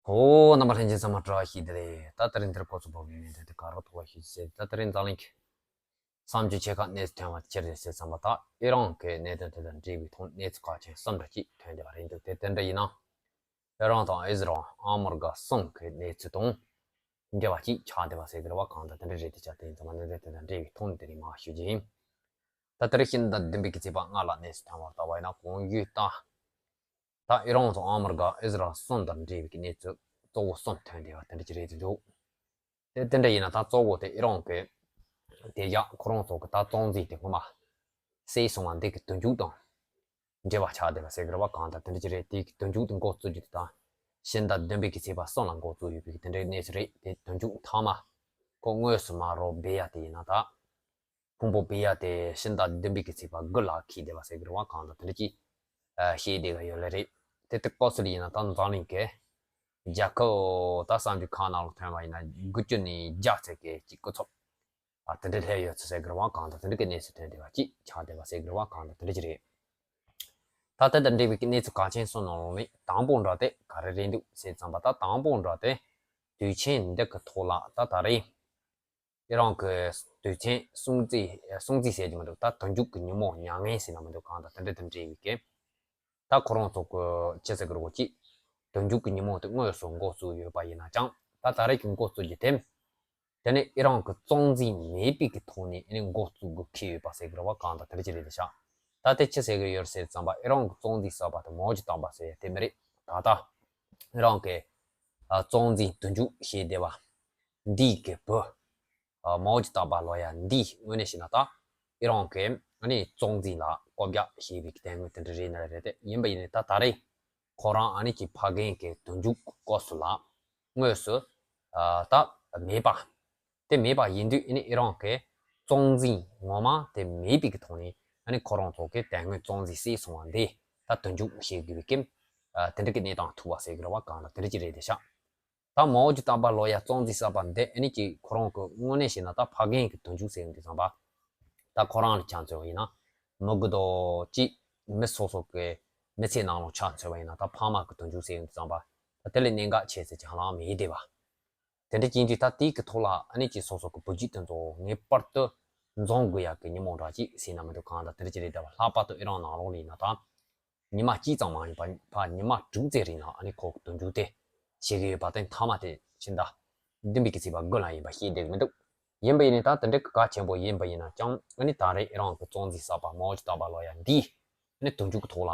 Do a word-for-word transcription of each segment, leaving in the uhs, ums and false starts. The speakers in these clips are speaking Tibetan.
ཨོ། རྣམ་པ་ལྷན་རྒྱས་ཚང་མ་བཀྲ་ཤིས་བདེ་ལེགས། ད་དེ་རིང་འདིར་གོ་ཚུགས་པ་བའི་གནད་དོན་དེ་ག་རེ་ཐོག་ལ་ཞུ་ཟེར། ད་དེ་རིང་འཛམ་གླིང་གི་བསམ་བརྗོད་ཆེ་ཁག་གནས་ཚུལ་ཐོན་པ་ཅི་རེད་ཟེར་བསམ་པ། ད་ཨི་རན་གྱི་གནད་དོན་དེ་དང་འབྲེལ་བའི་ཐོག་གནས་ཚུལ་ཁག་ཅན་གསུམ་འདྲ་ཅིག་ཐོན་བསྡད་པ་རེད་འདུག་དེ་དེ་འདྲ་ཡིན་ན། ཨི་རན་དང་ཨི་ཟི་རལ་ཨ་མི་རི་ཀ་གསུམ་གྱི་གནས་ཚུལ་དང་འབྲེལ་བ་ཅིག་ཆགས་བསྡད་པ་ཟེར་གི་རེད་བ། གང་ལྟར་དེ་འདྲ་རེད་དེ། ཆ་དེ་ཡིན་ཙང་མ་གནད་དོན་དེ་དང་འབྲེལ་བའི་ཐོག་ནས་དེ་རིང་མར་ཞུ་རྒྱུ་ཡིན། ད་དེ་རིང་ཕྱི་ཟླ་བདུན་པའི་གི་ཚེས་པ་ལྔ་ལ་གནས་ཚུལ་ཐོན་པར་ལྟ་བ་ཡིན་ན། གོང་ཞུས་ལྟར། ད་ཨི་རན་དང་ཨ་མི་རི་ཀ་ཨི་ཟི་རལ་གསུམ་དང་འབྲེལ་བའི་གནས་ཚུལ་གཙོ་བོ་གསུམ་ཐོན་བསྡད་པ་དེ་འདྲ་ཅིག་རེད་དེ་འདུག་དེ་དེ་འདྲ་ཡིན་ན། ད་གཙོ་བོ་དེ་ཨི་རན་གྱི་དེ་ཡག་ཁོ་རང་ཚོ་གི་ད་གཙང་འཛིན་དེ་སྔོན་མ་བསད་སོང་བ་འདི་གི་དོན་མཇུག་དང་འབྲེལ་བ་ཆགས་བསྡད་པ་ཟེར་གི་རེད་བ། གང་ལྟར་དེ་འདྲ་ཅིག་རེད། དེ་གི་དོན་མཇུག་དེ་འགོ་བཙུགས་རྒྱུ་དེ་ད་ཕྱི་ཟླ་བདུན་པའི་གི་ཚེས་པ་གསུམ་ལ་འགོ་བཙུགས་ཡོད་པའི་གི་དེ་འདྲའི་གནས་ཚུལ་རེད། དེ་དོན་མཇུག་མཐའ་མ་ཁོ་དངོས་སུ་མ་རོ་སྦེ་ཡ་དེ་ཡིན་ན་ད། ཕུང་པོ་སྦས་ཡ་དེ་ཕྱི་ཟླ་བདུན་པའི་གི་ཚེས་པ་དགུ་ལ་འཁེལ་བསྡད་པ་ཟེར་གི་རེད་བ། གང་ལྟར་དེ་འདྲ་ཅིག་ཨ་བཤད་བསྡད་གི་ཡོད་ལེ་རེད། དེ་ལྟར་སྐབས་སུ་ཡིན་ན་ད་འཛམ་གླིང་གི་རྒྱལ་ཁབ་ད་གསར་འགྱུར་ཁག་ནང་ལ་ཐོན་པ་ཡིན་ན་དགུ་བཅུ་ནས་བརྒྱ་ཙམ་གྱི་ཅིག་སྐུ་ཚབ་ཨ་དེ་འདྲ་སླེབས་ཡོད་ཚུལ་ཟེར་གི་རེད་བ། གང་ལྟར་དེ་འདྲ་གི་གནས་ཚུལ་ཐོན་བསྡད་པ་ཅིག་ཆགས་བསྡད་པ་ཟེར་གི་རེད་བ། གང་ལྟར་དེ་འདྲ་ཅིག་རེད། ད་དེ་དང་འབྲེལ་བའི་གནས་ཚུལ་གལ་ཆེན་གསུམ་ནང་ལོགས་ནས་དང་པོ་འདྲ་དེ་ག་རེ་རེད་འདུག་ཟེར་ཙམ་པ། ད་དང་པོ་འདྲ་དེ་དུས་ཆེན་འདི་གི་ཐོག་ལ་ད་ད་རེས་ཨི་རན་གྱི་དུས་ཆེན་སྲུང་བརྩི་སྲུང་བརྩི་ཟེར་གྱི་མི་འདུག་ད་དོན་མཇུག་གི་ཉིན་མོ་མྱ་ངན་ཟེར་ན་མི་འདུག་གང་ལྟར་དེ་འདྲ་དང་འབྲེལ་བའི་གི་ད་ཁོ་རང་ཚོ་གི་ཅི་ཟེར་གི་རེད་གོ་ཅིག་དོན་མཇུག་གི་ཉིན་མོ་དེ་དངོས་སུ་འགོ་བཙུགས་ཡོད་པ་ཡིན་ན་ཅང་། ད་ད་རེས་ཀྱི་འགོ་བཙུགས་རྒྱུ་དེ་དེ་ནི་ཨི་རན་གྱི་གཙང་འཛིན་མེད་པའི་གི་ཐོག་ནས་ཨ་ནི་འགོ་བཙུགས་དགོས་འཁེལ་ཡོད་པ་ཟེར་གི་རེད་བ། གང་ལྟར་དེ་འདྲ་ཅིག་རེད་དེ་ཤག་ད་དེ་ཅི་ཟེར་གི་ཡོད་ཟེར་ཙམ་པ། ཨི་རན་གྱི་གཙང་འཛིན་གསར་པ་དེ་མའོ་ཅི་ཏང་པ་ཟེར་ཡ་དེ་མི་རེད། ད་ལྟ་ཨི་རན་གྱི་ཨ་གཙང་འཛིན་དོན་མཇུག་བྱས་བསྡད་པ་འདི་གི་བུ་ཨ་མའོ་ཅི་ཏང་པ་ལོ་ཡ་འདི་དངོས་གནས་བྱས་ན་ད་ཨི་རན་གྱི་ཨ་ནི་གཙང་འཛིན་ལ་བཀོད་རྒྱ་བྱས་པའི་གི་དེ་དངོས་དེ་འདྲ་རེད་ན་རེད་དེ། ཡིན་པ་ཡིན་ནའི་ད་ད་རེས་ཁོ་རང་ཨ་ནི་ཀྱི་ཕ་རྒན་གྱི་དོན་མཇུག་སྐབས་སུ་ལ་དངོས་སུ་ཨ་ད་མེད་པ། དེ་མེད་པ་ཡིན་དུས་ཨ་ནི་ཨི་རན་གྱི་གཙང་འཛིན་ངོ་མ་དེ་མེད་པའི་གི་ཐོག་ནས་ཨ་ནི་ཁོ་རང་ཚོ་གི་དེ་སྔོན་གཙང་འཛིན་བསད་སོང་བ་འདི་ད་དོན་མཇུག་བྱེད་དགོས་པའི་གི་ཨ་དེ་འདྲ་གི་གནས་སྟངས་ཐུག་པ་ཟེར་གི་རེད་བ། གང་ལ་དེ་འདྲ་ཅིག་རེད་དེ་ཤག་ད་མའོ་ཅི་ཏང་པ་ལོ་ཡ་གཙང་འཛིན་གསར་པ་འདི་ཨ་ནི་ཀྱི་ཁོ་རང་གི་དངོས་གནས་བྱས་ན་ད་ཕ་རྒན་གྱི་དོན་མཇུག་ཟེར་ཡོང་དུས་ཙམ་པ། ད་ཁོ་རང་ལ་ཆ་མཚོན་པ་ཡིན་ན་མི་དགུ་དོ་ཅིག་མི་སོ་སོ་གི་མི་ཚེ་ནང་ལ་ཆ་མཚོན་པ་ཡིན་ན་ད་ཕ་མ་གི་དོན་མཇུག་ཟེར་ཡོང་དུས་ཙམ་པ། ད་དེ་ལས་གནད་འགག་ཆེ་ཟེར་ཅང་ལང་མི་ཡེ་བསྡད་པ། དེ་འདྲ་ཅན་གྱི་ད་དེའི་གི་ཐོག་ལ་ཨ་ནི་ཀྱི་སོ་སོ་གི་བུ་རྒྱུད་དེ་ཚོ་ངེས་པར་དུ་འཛོམས་དགོས་ཡག་གི་ཉིན་མོ་འདྲ་ཅིག་ཟེར་ན་མི་འདུག་གང་ལྟར་དེ་འདྲ་ཅིག་རེད། ད་ལྷག་པར་དུ་ཨི་རན་ནང་ལོགས་ལ་ཡིན་ན་ད་ཉི་མ་གཅིག་ཙམ་མ་ཡིན་པ་ཕར་ཉི་མ་དྲུག་ཙམ་རིང་ལ་ཨ་ནི་ཁོ་གི་དོན་མཇུག་དེ་བྱེད་ཀྱི་ཡོད་པ་དེ་མཐའ་མ་དེ་ཕྱི་ཟླ་བདུན་པའི་གི་ཚེས་པ་དགུ་ལ་ཡིན་པ་ཤེས་བསྡད་ཀྱི་མི་འདུག་ཡིན་པ་ཡིན་ནའི་ད་དེ་འདྲ་གི་གལ་ཆེན་པོ་ཡིན་པ་ཡིན་ན་ཅང་ཨ་ནི་ད་རེས་ཨི་རན་གི་གཙང་འཛིན་གསར་པ་མའོ་ཅི་ཏང་པ་ལོ་ཡ་འདིས་ཨ་ནི་དོན་མཇུག་གི་ཐོག་ལ་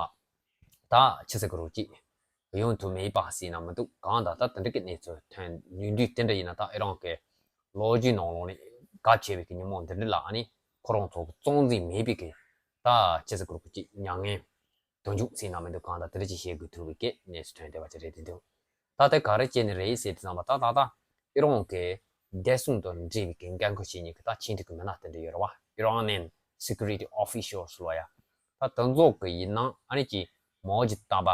ད་ཆི་ཟེར་གི་རེད་ཅིག་ཡོང་ཐུབ་མེད་པ་ཟེར་ན་མི་འདུག་གང་ལྟར་ད་དེ་འདྲ་གི་གནས་ཚུལ་ཐོན་ཡོང་དུས། དེ་འདྲ་ཡིན་ན་ད་ཨི་རན་གི་ལོ་རྒྱུས་ནང་ལོགས་ནས་གལ་ཆེ་བའི་གི་ཉིན་མོ་འདི་འདྲ་ལ་ཨ་ནི་ཁོ་རང་ཚོ་གི་གཙང་འཛིན་མེད་པའི་གི་ད་ཆི་ཟེར་གི་རེད་ཅིག་མྱ་ངན་དོན་མཇུག་ཟེར་ན་མི་འདུག་གང་ལྟར་དེ་འདྲ་ཅིག་བྱེད་དགོས་ཐུག་པའི་གི་གནས་ཚུལ་ཐོན་བསྡད་པ་ཅིག་རེད་དེ་འདུག་ད་དེ་ག་རེ་བྱས་ནས་རེད་ཟེར་དུས་ཙམ་པ། ད་ད་ད་ཨི་རན་གི་བདེ་སྲུང་དང་འབྲེལ་བའི་གི་འགན་ཁུར་བྱེད་མཁན་གི་ད་ཆེས་མཐོའི་གི་མི་སྣ་དེ་འདྲ་ཡོད་རེད་བ། Iranian security officials ལབ་ཡ། ད་དེ་ཚོ་གི་ཡིན་ན་ཨ་ནི་ཀྱི་མའོ་ཅི་ཏང་པ་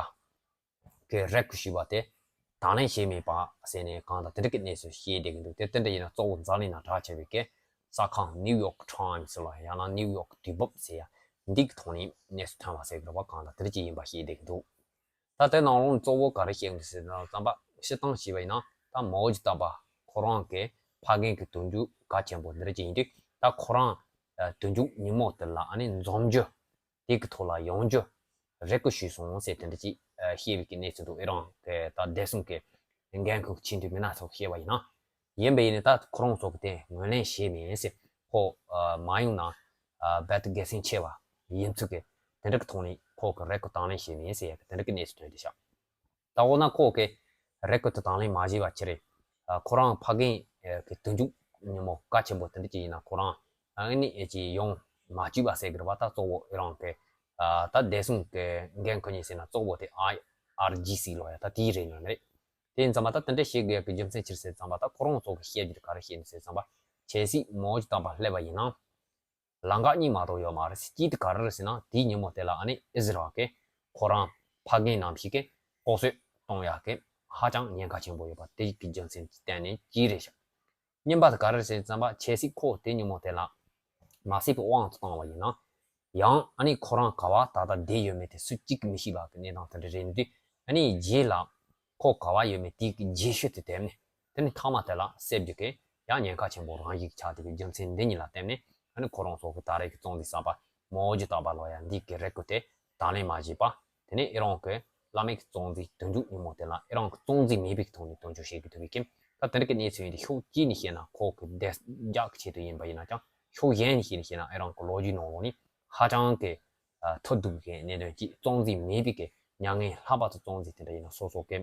གི་རེ་སྐུལ་ཞུས་པ་དེ་དང་ལེན་བྱས་མེད་པ་ཟེར་ནས་གང་ལྟར་དེ་འདྲ་གི་གནས་ཚུལ་བཤད་བསྡད་ཀྱི་འདུག་དེ་དེ་འདྲ་ཡིན་ན་གཙོ་བོ་འཛམ་གླིང་ནང་གྲགས་ཆེ་བའི་གི་གསར་ཁང་New York Times ལབ་ཡ་ཡང་ན་ནིའུ་ཡོག་དུས་བབ་ཟེར་ཡ་འདི་གི་ཐོག་ནས་གནས་ཚུལ་ཐོན་པ་ཟེར་གི་རེད་བ། གང་ལྟར་དེ་འདྲ་ཅིག་ཡིན་པ་བཤད་བསྡད་ཀྱི་འདུག་ད་དེ་ནང་ལོགས་གཙོ་བོ་ག་རེ་བཤད་ཀྱི་འདུག་ཟེར་ན་ཙམ་པ་སྤྱིར་བཏང་བྱས་པ་ཡིན་ན་ད་མའོ་ཅི་ཏང་པ་ཁོ་རང་གི་ཕ་རྒན་གྱི་དོན་མཇུག་གལ་ཆེན་པོ་འདི་འདྲ་ཅིག་ཡིན་དུས། ད་ཁོ་རང་ཨ་དོན་མཇུག་ཉིན་མོ་དེ་ལ་ཨ་ནི་འཛོམས་རྒྱུ་དེ་གི་ཐོག་ལ་ཡོང་རྒྱུ་རེ་སྐུལ་ཞུས་སོང་ཟེར་དེ་འདྲ་ཅིག་ཨ་བཤད་པའི་གི་གནས་ཚུལ་འདུག་ཨི་རན་གི་ད་བདེ་སྲུང་གི་འགན་ཁུར་ཆེས་མཐོའི་མི་སྣ་ཚོས་བཤད་པ་ཡིན་ན། ཡིན་པ་ཡིན་ནའི་ད་ཁོ་རང་ཚོ་གི་དེ་ངོས་ལེན་བྱས་མེད་ཟེར། ཁོ་ཨ་མ་ཡོང་ན་ཨ་རྦད་དེ་དགེ་མཚན་ཆེ་བ་ཡིན་ཚུལ་གི་དེ་འདྲ་གི་ཐོག་ནས་ཁོ་གི་རེ་སྐུལ་དང་ལེན་བྱས་མེད་ཟེར་ཡ་གི་དེ་འདྲ་གི་གནས་ཚུལ་ཐོན་བསྡད་ཤག་ད་འོ་ན་ཁོ་གི་རེ་སྐུལ་དེ་དང་ལེན་མ་བྱས་པ་ཅི་རེད། ཨ་ཁོ་རང་ཕ་རྒན་ཨ་གི་དོན་མཇུག་ཉིན་མོ་གལ་ཆེན་པོ་དེ་འདྲ་ཅིག་ཡིན་ན་ཁོ་རང་ཨ་ནི་ཨེ་ཅིག་ཡོང་མ་བཅུག་པ་ཟེར་གི་རེད་བ། ད་གཙོ་བོ་ཨི་རན་གི་ཨ་ད་བདེ་སྲུང་གི་འགན་ཁུར་མཁན་ཟེར་ན་གཙོ་བོ་དེ་ཨའི་ཨར་ཇི་སི་ལབ་ཡ་ད་དེའི་རེད་ནི་རེད། དེ་ཡིན་ཙང་མ་ད་དེ་འདྲ་བཤད་དགོས་ཡ་གི་རྒྱུ་མཚན་ཅི་རེད་ཟེར་ཙང་མ། ད་ཁོ་རང་ཚོ་གི་བཤད་རྒྱུ་དེ་ག་རེ་བཤད་ནི་ཟེར་ཙང་མ། གལ་སྲིད་མའོ་ཅི་ཏང་པ་སླེབས་པ་ཡིན་ན། ལམ་ཁ་གཉིས་མ་གཏོགས་ཡོད་མ་རེད། གཅིག་དེ་ག་རེ་རེད་ཟེར་ན་དེའི་ཉིན་མོ་དེ་ལ་ཨ་ནི་ཨི་ཟི་རལ་གི་ཁོ་རང་ཕ་རྒན་ནང་བཞིན་གི་ལྐོག་གསོད་གཏོང་ཡག་གི་ཧ་ཅང་ཉེན་ཁ་ཆེན་པོ་ཡོད་པ་དེ་གི་རྒྱུ་མཚན་གྱི་སྟེང་ནས་གཅིག་རེད་ཤག་གཉིས་པ་དེ་ག་རེ་རེད་ཟེར་ཙམ་པ། གལ་སྲིད་ཁོ་དེ་ཉིན་མོ་དེ་ལ་མ་བསད་པའི་དབང་དུ་བཏང་བ་ཡིན་ན། ཡང་ཨ་ནི་ཁོ་རང་ག་བ་ད་ལྟ་བསྡད་ཡོད་མེད་དེ་སུ་གཅིག་གིས་མི་ཤེས་པ་གི་གནས་སྟངས་དེ་འདྲ་རེད་འདུག་ཨ་ནི་རྗེས་ལ་ ཁོ་ག་བ་ཡོད་མེད་དེའི་རྗེས་ཤུལ་དུ་དེད་ནས། དེ་ནས་མཐའ་མ་དེ་ལ་སྲིད་བྱུས་ཀྱི་ཡང་ཉེན་ཁ་ཆེན་པོ་རང་བཞིན་ཆགས་དེ་གི་རྒྱུ་མཚན་འདི་གཉིས་ལ་བརྟེན་ནས། ཨ་ནི་ཁོ་རང་ཚོ་གི་ད་རེས་ཀྱི་གཙང་འཛིན་གསར་པ་མའོ་ཇི་ཏཱ་པ་ལོ་ཡ་འདི་གི་རེ་སྐུལ་དེ་དང་ལེན་མ་བྱས་པ། དེ་ནས་ཨི་རན་གྱི་བླ་མའི་གཙང་འཛིན་དོན་གཅོད་ཉིན་མོ་དེ་ལ་ཨི་རན་གྱི་གཙང་འཛིན་མེད་པའི་ཐོག་ནས་དོན་འཁྱོལ་བྱེད་ཀྱི་ཐུབ་པའི་རྐྱེན། ད་དེ་འདྲ་གི་གནས་ཚུལ་ཡིན་དུས་ཕྱོགས་གཅིག་ནས་བཤད་ན་ཁོ་གི་བདེ་འཇགས་ཀྱི་ཆེད་དུ་ཡིན་པ་ཡིན་ན་ཀྱང་། ཕྱོགས་གཞན་ནས་བཤད་ན་ཨི་རན་གྱི་ལོ་རྒྱུས་ནང་ལོགས་ནས་ཧ་ཅང་གི་ཐོ་གཏུག་གི་གནད་དོན་གཅིག་གཙང་འཛིན་མེད་པའི་གི་མྱ་ངན་ལྷག་པ་དུ་གཙང་འཛིན་དེ་འདྲ་ཡིན་ན་སོ་སོ་གི་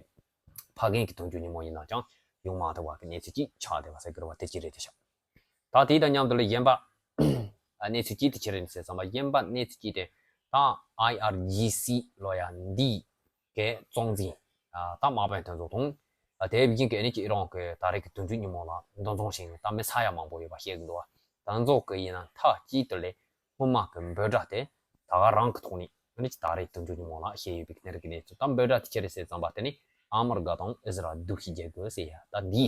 ཕ་རྒན་གྱི་དོན་གཅོད་ཉིན་མོ་ཡིན་ན་ཀྱང་ཡོང་མ་ཐུབ་པ་གི་གནས་ཚུལ་གཅིག་ཆགས་བསྡད་པ་ཟེར་གི་རེད་བ། དེ་གཅིག་རེད་དེ་ཤག་ད་དེ་དང་མཉམ་དུ་ལ་གཞན་པ་གནས་ཚུལ་གཅིག་དེ་ཅི་རེད་ཟེར་ཙམ་པ། གཞན་པ་གནས་ཚུལ་གཅིག་དེ་ད་ཨའི་ཨར་ཇི་སི་ལོ་ཡ་འདི་གའི་གཙང་འཛིན་ད་དམག་དཔོན་དེ་ཚོ་དང་། དེ་བཞིན་གྱི་ཨ་ནི་ཅི་ཨི་རན་གྱི་ད་རེས་ཀྱི་དོན་གཅོད་ཉིན་མོ་ལ་འདུ་འཛོམས་བྱེད་མཁན་ད་མི་ས་ཡ་མང་པོ་ཡོད་པ་བཤད་གི་འདུག་བ། ད་ཚོ་གི་ཡིན་ན་མཐའ་གཅིག་ཏུ་ལས་སྔོན་མ་གི་འབོད་སྒྲ་དེ་ད་ག་རང་གི་ཐོག་ནས་ཨ་ནི་ཅི་ད་རེས་དོན་གཅོད་ཉིན་མོ་ལ་བཤད་ཡོད་པའི་གནས་རིགས་ཀྱི་གནས་ཚུལ། ད་འབོད་སྒྲ་དེ་ཅི་རེད་ཟེར་ཙམ་པ་དེ་ནི་ཨ་མི་རི་ཀ་དང་ཨི་ཟི་རལ་སྡུག་ཤི་རྒྱག་དགོས་ཟེར་ཡ་ད་འདི་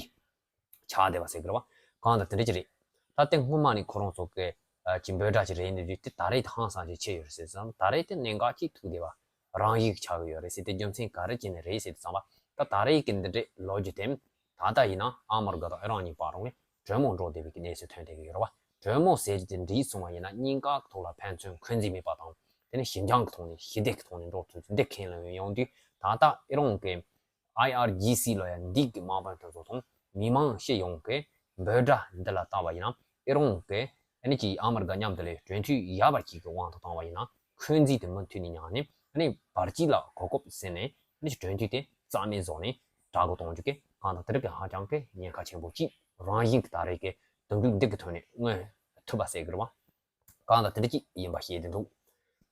ཆགས་བསྡད་པ་ཟེར་གི་རེད་བ། གང་ལྟར་དེ་འདྲ་ཅིག་རེད། ད་ལྟའི་སྔོན་མ་ནས་ཁོ་རང་ཚོ་གི་ཨ་ཅིག་འབོད་སྒྲ་ཅིག་རེད་འདུག་དུས་དེ་ད་རེས་ཧང་སང་ཅིག་ཆེ་ཡོད་རེད་ཟེར་ཙང་། ད་རེས་དེ་གནད་འགག་ཅིག་ཐུག་བསྡད་པ་རང་བཞིན་ཆགས་ཀྱི་ཡོད་རེད་ཟེར། དེ་རྒྱུ་མཚན་ག་རེ་བྱས་ནས་རེད་ཟེར་དུས་ཙམ་པ། ད་ད་རེས་ཀྱི་འདི་འདྲའི་ལོ་རྒྱུས་དེ་ད་ལྟ་ཡིན་ན་ཨ་མི་རི་ཀ་དང་ཨི་རན་གཉིས་བར་རུ་ནས་གྲོས་མོལ་འགྲོ་བསྡད་པའི་གི་གནས་ཚུལ་ཐོན་བསྡད་ཀྱི་ཡོད་རེད་བ། གྲོས་མོལ་ཟེར་རྒྱུ་དེ་འགྲིག་སོང་བ་ཡིན་ན་གཉིས་ཀ་གི་ཐོག་ལ་ཕན་ཚུན་འཁོན་འཛིན་མེད་པ་དང་། དེ་ནས་ཞི་འཇམ་གྱི་ཐོག་ནས་ཞི་བདེ་གི་ཐོག་ནས་འགྲོ་ཐུབ་རྒྱུ་འདི་ཁས་ལེན་ཡོང་དུས། ད་ལྟ་ཨི་རན་གྱི་ཨའི་ཨར་ཇི་སི་ལོ་ཡ་འདི་གི་དམག་དཔོན་དེ་ཚོ་དང་མི་མང་སྤྱི་ཡོངས་ཀྱི་འབོད་སྒྲ་འདི་ལ་བལྟས་པ་ཡིན་ན། ཨི་རན་གྱི་ཨ་ནི་ཅི་ཨ་མི་རི་ཀ་མཉམ་དུ་ལས་གྲོས་མཐུན་ཡག་པ་ཅིག་གི་དབང་དུ་བཏང་བ་ཡིན་ན་འཁོན་འཛིན་དེ་མུ་མཐུད་ནས་ཉར་ནས། ཨ་ནི་བར་ཅིག་ལ་གོ་སྐབས་ཟིན་ནས་ཨ་ནི་ཅི་གྲོས་མཐུན་དེ་རྩ་མེད་བཟོ་ནས་དྲག་གི་གཏོང་རྒྱུ་གི་གང་དང་དེ་རིགས་ཀྱི་ཧ་ཅང་གི་ཉེན་ཁ་ཆེན་པོ་ཅིག་རང་བཞིན་གྱི་ད་རེས་ཀྱི་དོན་འགྲུབ་འདི་གི་ཐོག་ནས་མངོན་ཐུབ་པ་ཟེར་གི་རེད་བ། གང་ལྟར་དེ་འདྲ་ཅིག་ཡིན་པ་ཤེས་བསྡད་འདུག་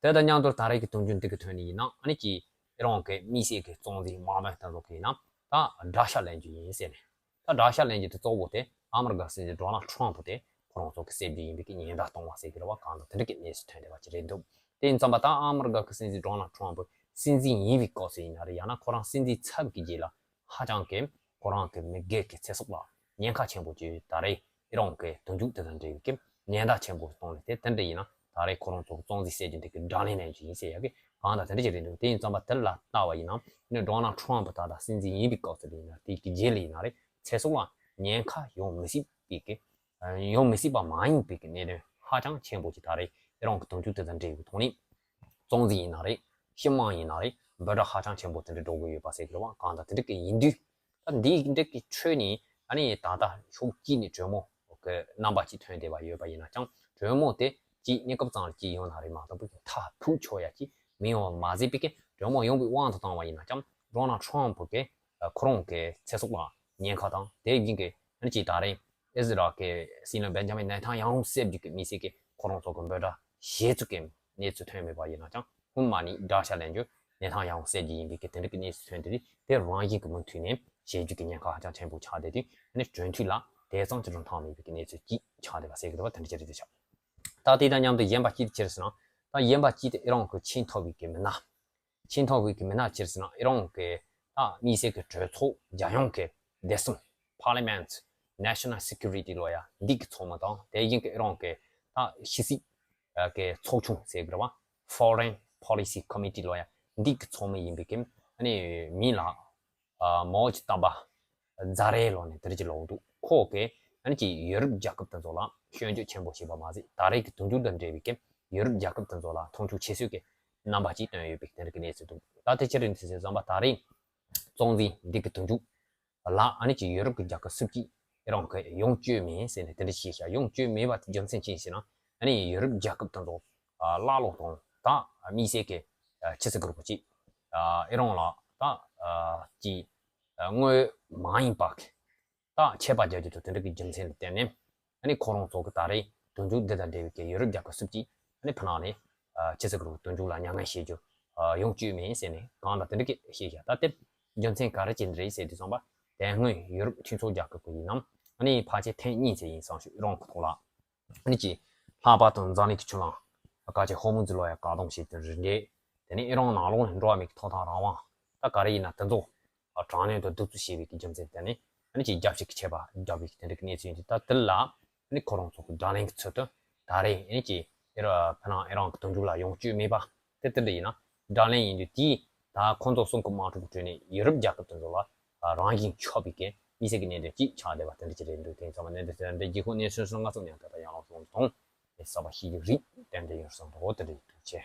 དེ་དང་མཉམ་དུ་ད་རེས་ཀྱི་དོན་རྒྱུན་འདི་གི་ཐོན་ནས་ཡིན་ན། ཨ་ནི་ཅི་ཨི་རན་གྱི་དམིགས་བསལ་གྱི་གཙང་འཛིན་དམག་དཔོན་དེ་ཚོ་གི་ཡིན་ན་ད་དགྲ་ཤ་ལེན་རྒྱུ་ཡིན་ཟེར་ནས། ད་དགྲ་ཤ་ལེན་རྒྱུ་དེ་གཙོ་བོ་དེ་ཨ་མི་རི་ཀ་སྲིད་འཛིན་ཌོ་ནལ་ཊམ་པ་དེ་ཁོ་རང་ཚོ་གི་གསོད་རྒྱུ་ཡིན་པའི་གི་ཉེན་བརྡ་གཏོང་བ་ཟེར་གི་རེད་བ། གང་ལྟར་དེ་འདྲ་གི་གནས་ཚུལ་ཐོན་བསྡད་པ་ཅིག་རེད་འདུག་དེ་ཡིན་ཙམ་པ་ད་ཨ་མི་རི་ཀ་གི་སྲིད་འཛིན་ཌོ་ནལ་ཊམ་པ་སྲིད་འཛིན་ཡིན་པའི་སྐབས་སུ་ཡིན་ན་རེད། ཡང་ན་ཁོ་རང་སྲིད་འཛིན་ཚབ་ཀྱི་རྗེས་ལ་ཧ་ཅང་གི་ཁོ་རང་གི་མི་སྒེར་གྱི་ཚེ་སྲོག་ལ་ཉེན་ཁ་ཆེན་པོ་ཅིག་ཡོད། ད་རེས་ཨི་རན་གྱི་དོན་རྒྱུན་དེ་དང་འབྲེལ་བའི་གི་ཉེན་བརྡ་ཆེན་པོ་གཏོང་ལེ་དེ་དེ་འདྲ་ཡིན་ན། ད་རེས་ཁོ་རང་ཚོ་གཙང་འཛིན་ཟེར་རྒྱུ་འདི་གི་དགྲ་ལན་ལེན་རྒྱུ་ཡིན་ཟེར་ཡ་གི་གང་ལྟར་དེ་འདྲ་ཅིག་རེད་འདུག་དེ་ཡིན་ཙམ་པ་དེ་ལ་ལྟ་བ་ཡིན་ན་ནི་ཌོ་ནལ་ཊམ་པ་ད་ལྟ་སྲིད་འཛིན་ཡིན་པའི་སྐབས་སུ་ཡིན་ན། དེ་གི་རྗེས་ལ་ཡིན་ན་རེད། ཚེ་སྲོག་ལ་ཉེན་ཁ་ཡོང་མི་སྲིད་པའི་གི་ཡོང་མི་སྲིད་པ་མ་ཡིན་པའི་གི་གནད་དོན་ཧ་ཅང་ཆེན་པོ་ཅིག་ད་རེས་ཨི་རན་གྱི་དོན་རྒྱུན་དེ་དང་འབྲེལ་བའི་ཐོག་ནས་གཙང་འཛིན་ཡིན་ན་རེད། སྤྱི་དམངས་ཡིན་ན་རེད། འབོད་སྒྲ་ཧ་ཅང་ཆེན་པོ་དེ་འདྲ་སྒྲོག་གི་ཡོད་པ་ཟེར་གི་རེད་བ། གང་ལྟར་དེ་འདྲ་གི་ཡིན་དུས། ད་འདི་འདྲ་གི་ཁྲོད་ནས་ཨ་ནི་ད་ལྟ་ཕྱོགས་གཅིག་ནས་གྲོས་མོལ་གི་རྣམ་པ་ཅིག་ཐོན་བསྡད་པ་ཡོད་པ་ཡིན་ན་ཀྱང་། གྲོས་མོལ་དེ་ཅིག་གནས་སྐབས་ཙམ་ལ་ཅིག་ཡོང་ན་རེད་མ་གཏོགས་པའི་མཐར་ཐུག་ཆོག་ཡ་ཅིག་མི་ཡོང་བ་མ་ཟད་པའི་གི་གྲོས་མོལ་ཡོང་བའི་དབང་དུ་བཏང་བ་ཡིན་ན་ཀྱང་། ཌོ་ནལ་ཊམ་པ་གི་ཁོ་རང་གི་ཚེ་སྲོག་ལ་ཉེན་ཁ་དང་། དེ་བཞིན་གི་ཨ་ནི་ཅིག་ད་རེས་ཨི་ཟི་རལ་གི་སྲིད་བློན་བེན་ཇ་མིན་ནེ་ཐན་ཡ་ཧུ་གསོད་རྒྱུ་གི་དམིགས་བསལ་གི་ཁོ་རང་ཚོ་གི་འབོད་སྒྲ་གཞས་ཚིག་གི་གནས་ཚུལ་ཐོན་མེད་པ་ཡིན་ན་ཀྱང་། སྔོན་མ་ནས་དགྲ་ཤ་ལེན་རྒྱུ་ནེ་ཐན་ཡ་ཧུ་གསོད་རྒྱུ་ཡིན་པའི་གི་དེ་འདྲ་གི་གནས་ཚུལ་ཐོན་དེ། དེ་རང་བཞིན་གི་མུ་མཐུད་ནས་བྱེད་རྒྱུ་གི་ཉེན་ཁ་ཧ་ཅང་ཆེན་པོ་ཆགས་བསྡད་དུས། ཨ་ནི་གྲོས་མཐུན་ལ་དེ་ཙམ་གྱི་རིན་ཐང་མེད་པའི་གི་གནས་ཚུལ་གཅིག་ཆགས་བསྡད་པ་ཟེར་གི་རེད་བ། དེ་འདྲ་ཅིག་རེད་དེ་ཆགས། ད་དེ་དང་མཉམ་དུ་གཞན་པ་གཅིག་དེ་ཅི་རེད་ཟེར་ན། ད་གཞན་པ་གཅིག་དེ་ཨི་རན་གྱི་ཆེས་མཐོ་བའི་གི་མི་སྣ། ཆེས་མཐོ་བའི་གི་མི་སྣ་ཅི་རེད་ཟེར་ན། ཨི་རན་གྱི་ད་དམིགས་བསལ་གྱི་གྲོས་ཚོགས་རྒྱལ་ཡོངས་ཀྱི་བདེ་སྲུང་། Parliament National Security ལོ་ཡ་འདི་གི་ཚོགས་མི་དང་། དེ་བཞིན་གྱི་ཨི་རན་གྱི་ད་ཕྱི་སྲིད་ཀྱི་ཚོགས་ཆུང་ཟེར་གི་རེད་བ། Foreign Policy Committee ལོ་ཡ་འདི་གི་ཚོགས་མི་ཡིན་པའི་གི་ཨ་ནི་མི་ལ། ཨ་མའོ་ཅི་ཏམ་པ་ཛ་རེ་ལོ་ནས་དེ་རིགས་ཀྱི་ལོ་འདུག་ཁོ་གིས་ཨ་ནི་ཅིག་ཡོ་རོབ་རྒྱལ་ཁབ་དེ་ཚོ་ལ་སྐྱོན་བརྗོད་ཆེན་པོ་བྱས་པ་མ་ཟད། ད་རེས་ཀྱི་དུས་འགྱུར་དང་འབྲེལ་བའི་གི་ཡོ་རོབ་རྒྱལ་ཁབ་དེ་ཚོ་ལ་མཐོང་ཆུང་བྱེད་སྲོལ་གྱི་རྣམ་པ་ཅིག་བཏོན་ཡོད་པའི་དེ་རིགས་ཀྱི་གནས་ཚུལ་འདུག་ད་དེ་ཅི་རེད་ཟེར་བསམ་པ། ད་རེས་གཙང་འཛིན་འདི་གི་དུས་འགྱུར་ལ་ཨ་ནི་ཅིག་ཡོ་རོབ་ཀྱི་རྒྱལ་ཁབ་སུ་གཅིག་ཨི་རན་གྱིས་ཡོང་བཅུག་མེད་ཟེར་ནས་དེ་འདྲ་བཤད་ཤག་ཡོང་བཅུག་མེད་པ་དེ་རྒྱུ་མཚན་ཅི་ཡིན་ཟེར་ན། ཨ་ནི་ཡོ་རོབ་རྒྱལ་ཁབ་དེ་ཚོ་བླ་ལོག་དང་། ད་དམིགས་བསལ་གྱི་ཕྱི་སྲིད་ཀྱི་རོགས་པ་ཅིག་ཨི་རན་ལ་ད་ཅིག་དངོས་མ་ཡིན་པ་གི་ད་ཆད་པ་རྒྱག་རྒྱུ་དང་དེ་འདྲ་གི་རྒྱུ་མཚན་ལ་བརྟེན་ནས། ཨ་ནི་ཁོ་རང་ཚོ་གི་ད་རེས་དུས་འགྱུར་འདི་དང་འབྲེལ་བའི་གི་ཡོ་རོབ་རྒྱལ་ཁབ་སུ་གཅིག་ཨ་ནི་ཕ་ནང་ནས་ཕྱི་སྲིད་ཀྱི་རོགས་དུས་འགྱུར་ལ་མྱ་ངན་བྱེད་རྒྱུ་ཡོང་བཅུག་མེད་ཟེར་ནས་གང་ལ་དེ་འདྲ་གི་བཤད་ཤག་ད་དེ་རྒྱུ་མཚན་ག་རེ་བྱས་ནས་རེད་ཟེར་དུས་ཙམ་པ། དེ་སྔོན་ཡོ་རོབ་མཐུན་ཚོགས་རྒྱལ་ཁབ་ཀྱི་ཡིན་ནམ། ཨ་ནི་ཕལ་ཆེར་ཐེངས་གཉིས་ཙམ་ཡིན་བསམ་ཞིག་ཨི་རན་གྱི་ཐོག་ལ། ཨ་ནི་ཅིག་ལྷག་པར་དུ་འཛམ་གླིང་གི་ཆུ་ལམ་ཁ་ཆེ་ཧོར་མུ་ཛི་ལོ་ཡ་བཀག་སྡོམ་བྱས་ཏེ་རིམ་གྲོ། དེ་ནས་ཨི་རན་ནང་ལོགས་ནས་འགྲོ་བ་མིའི་ཐོབ་ཐང་རང་དབང་ད་ག་རེ་ཡིན་ན་དེ་ཚོ་དྲག་གནོན་དང་གདུག་རྩུབ་བྱས་པའི་གི་རྒྱུ་མཚན་དེ་ནས་ཨ་ནི་ཅིག་རྒྱབ་བཤིག་གི་ཆད་པ་བརྒྱབ་པའི་གི་དེ་འདྲ་གི་གནས་ཚུལ་ཡིན་དུས། ད་དེ་ལ་ཨ་ནི་ཁོ་རང་ཚོ་གི་དགྲ་ལན་གྱི་ཚུལ་དུ་ད་རེས་ཨ་ནི་ཅིག་ཨི་རན་ཕ་ནང་ཨི་རན་གྱི་དུས་འགྱུར་ལ་ཡོང་བཅུག་མེད་པ་དེ་དེ་འདྲ་ཡིན་ན་དགྲ་ལན་ཡིན་དུས། དེའི་ ད་ཁོང་ཚོ་གསུམ་གྱི་དམག་འཁྲུག་ཁྲོད་ནས་ཡུ་རོབ་རྒྱལ་ཁབ་དེ་ཚོ་ལ་རང་བཞིན་ཆགས་པའི་གི་དམིགས་བསལ་གྱི་གནད་དོན་གཅིག་ཆགས་བསྡད་པ་དེ་འདྲ་ཅིག་རེད་འདུག་དེ་ཡིན་ཙང་མ་གནད་དོན་དེ་འདྲ་རྗེས་ཁོངས་ནས་སོན་སོན་ང་ཚོ་ནས་ད་ལྟ་ཡང་ལོག་སོང་དང་གསར་པ་ཤེས་ཀྱི་རིགས་ཏན་ཏན་ཡོད་སོང་འདུག་དེ་འདྲ་ཡིན་འདུག་ཆེ།